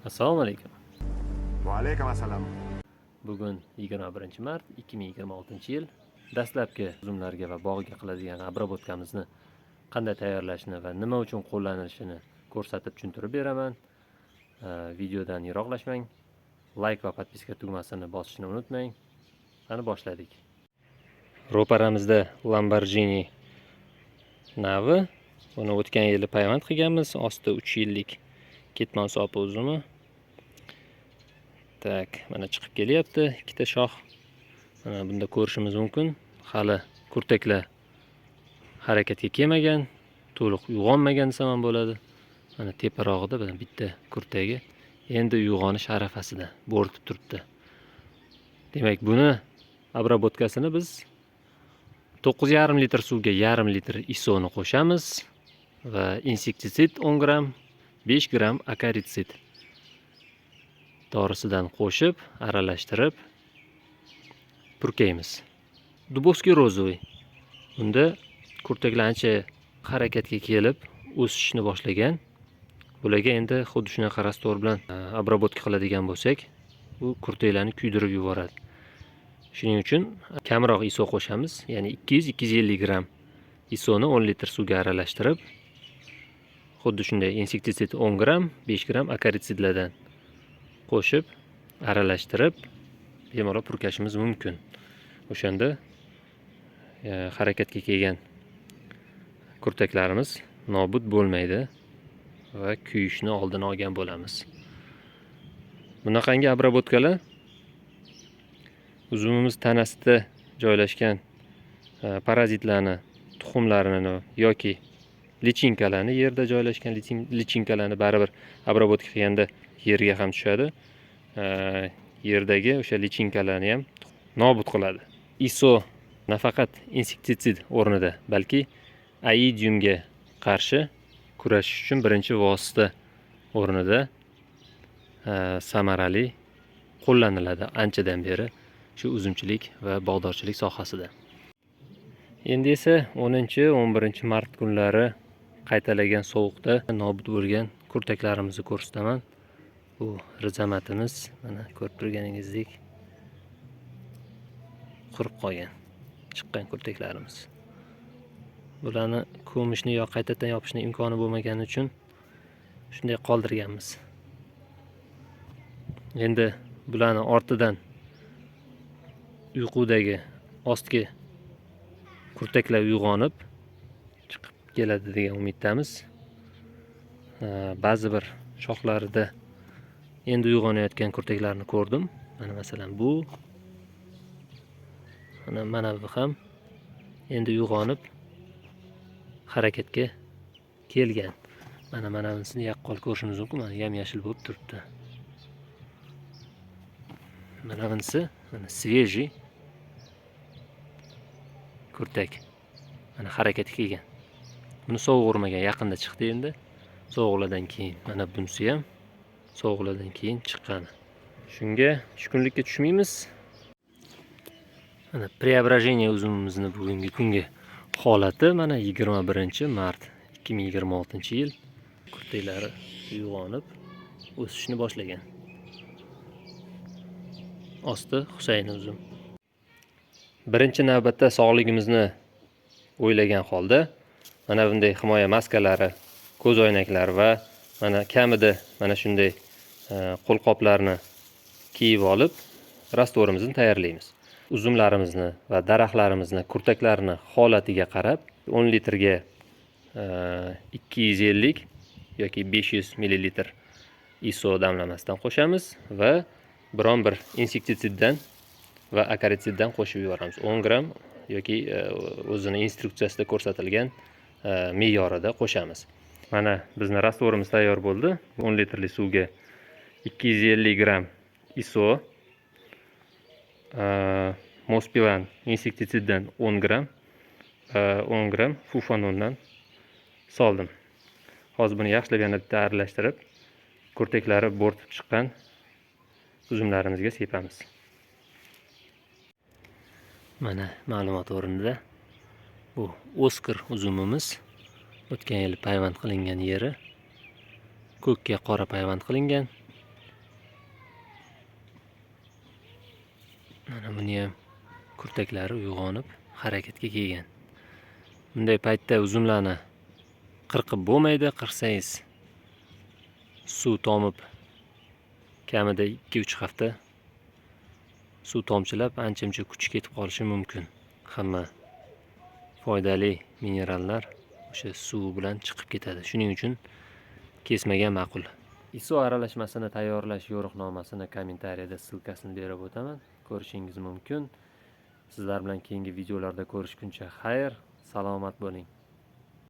Assalomu alaykum. Va alaykum assalom. Bugun 21 mart 2026 yil. Dastlabki uzumlarga va bog'ga qiladigan обработка mizni qanday tayyorlashni va nima uchun qo'llanilishini ko'rsatib, tushuntirib beraman. Videodan yiroqlashmang. Layk va подписка tugmasini bosishni unutmang. Mana, boshladik. Ro'paramizda Lamborghini navi. Buni o'tgan yili payvand qilganmiz. Osti 3 yillik ketmon sopi uzumi. Так, mana chiqib kelyapti ikkita shox. Mana bunda ko'rishimiz mumkin. Hali kurtaklar harakatga kelmagan, to'liq uyg'onmagan desam ham bo'ladi. Mana teparog'ida mana bitta kurtagi endi uyg'onish arafasida bo'rtib turibdi. Demak, buni обработка sini biz 9,5 litr suvga yarim litr ISOni qo'shamiz va insektisid 10 gramm, 5 gramm akaritsid dorisidan qo'shib, aralashtirib purkaymiz. Дубовский розовый. Bunda kurtaklar ancha harakatga kelib, o'sishni boshlagan. Bularga endi xuddi shunaqa раствор bilan обработка qiladigan bo'lsak, bu kurtaklarni kuydirib yuboradi. Shuning uchun kamroq ISO qo'shamiz, ya'ni 200-250 gramm ISOni 10 litr suvga aralashtirib, xuddi shunday insektisid 10 gramm, 5 gramm akaritsidlardan qo'shib, aralashtirib bemalol purkashimiz mumkin. O'shanda harakatga kelgan kurtaklarimiz nobud bo'lmaydi va kuyishni oldini olgan bo'lamiz. Bunaqangi обработка lar uzumimiz tanasida joylashgan parazitlarni tuxumlarini yoki lichinkalarni, yerda joylashgan lichinkalarni baribir обработка qilganda yerga ham tushadi. Yerdagi o'sha lichinkalarni ham nobud qiladi. ISO nafaqat insektisid o'rnida, balki oidiumga qarshi kurashish uchun birinchi vosita o'rnida samarali qo'llaniladi anchadan beri shu uzumchilik va bog'dorchilik sohasida. Endi esa 10, 11 mart kunlari qaytalagan sovuqda nobud bo'lgan kurtaklarimizni ko'rsataman. Bu rizamatimiz, mana, ko'rib turganingizdek, qurib qolgan chiqqan kurtaklarimiz. Bularni ko'mishni yo qaytadan yopishni imkoni bo'lmagani uchun shunday qoldirganmiz. Endi bularni ortidan uyqudagi ostki kurtaklar uyg'onib chiqib keladi degan umiddamiz. Ba'zi bir shoxlarida endi uyg'onayotgan kurtaklarni ko'rdim. Mana, masalan, bu, mana bu ham endi uyg'onib harakatga kelgan. Mana bunisini yaqqol ko'rishimiz mumkin. Mana, yam yashil bo'lib turibdi. Mana bunisi, mana, свежий kurtak. Mana, harakatga kelgan. Buni sovuq urmagan, yaqinda chiqdi endi. Sovuqlardan keyin. Mana bunisi ham sovuqlardan keyin chiqqani. Shunga tushkunlikka tushmaymiz. Mana, преображение uzumimizni bugungi kungi holati, mana, 21 mart 2026 yil, kurtaklari uyg'onib o'sishni boshlagan. Osti Husayn uzum. Birinchi navbatda sog'ligimizni o'ylagan holda mana bunday himoya maskalari, ko'zoynaklar va mana kamida mana shunday qo'lqoplarni kiyib olib раствор imizni tayyorlaymiz. Uzumlarimizni va daraxtlarimizni kurtaklarini holatiga qarab 10 litrga 250 yoki 500 millilitr ISO damlamasidan qo'shamiz va biron bir insektitsiddan va akaritsiddan qo'shib yuboramiz. 10 gramm yoki o'zini instruksiyasida ko'rsatilgan me'yorida qo'shamiz. Mana, bizni раствор imiz tayyor bo'ldi. 10 litrli suvga 250 gramm ISO, Mospilan insektitsiddan 10 gramm va 10 gramm Fufanondan soldim. Hozir buni yaxshilab yana bitta aralashtirib, kurtaklari bo'rtib chiqqan uzumlarimizga sepamiz. Mana, ma'lumot o'rnida, bu Oskar uzumimiz o'tgan yili payvand qilingan yeri, ko'kka qora payvand qilingan. Mana buni ham kurtaklari uyg'onib harakatga kelgan. Bunday paytda uzumlarni qirqib bo'lmaydi, qirqsangiz suv tomib kamida 2-3 hafta suv tomchilab ancha-muncha kuch ketib qolishi mumkin. Hamma foydali minerallar o'sha suv bilan chiqib ketadi. Shuning uchun kesmagan ma'qul. ISO aralashmasini tayyorlash yo'riqnomasini kommentariyada ссылка sini berib o'taman. Ko'rishingiz mumkin. Sizlar bilan keyingi videolarda ko'rishguncha xayr, salomat bo'ling.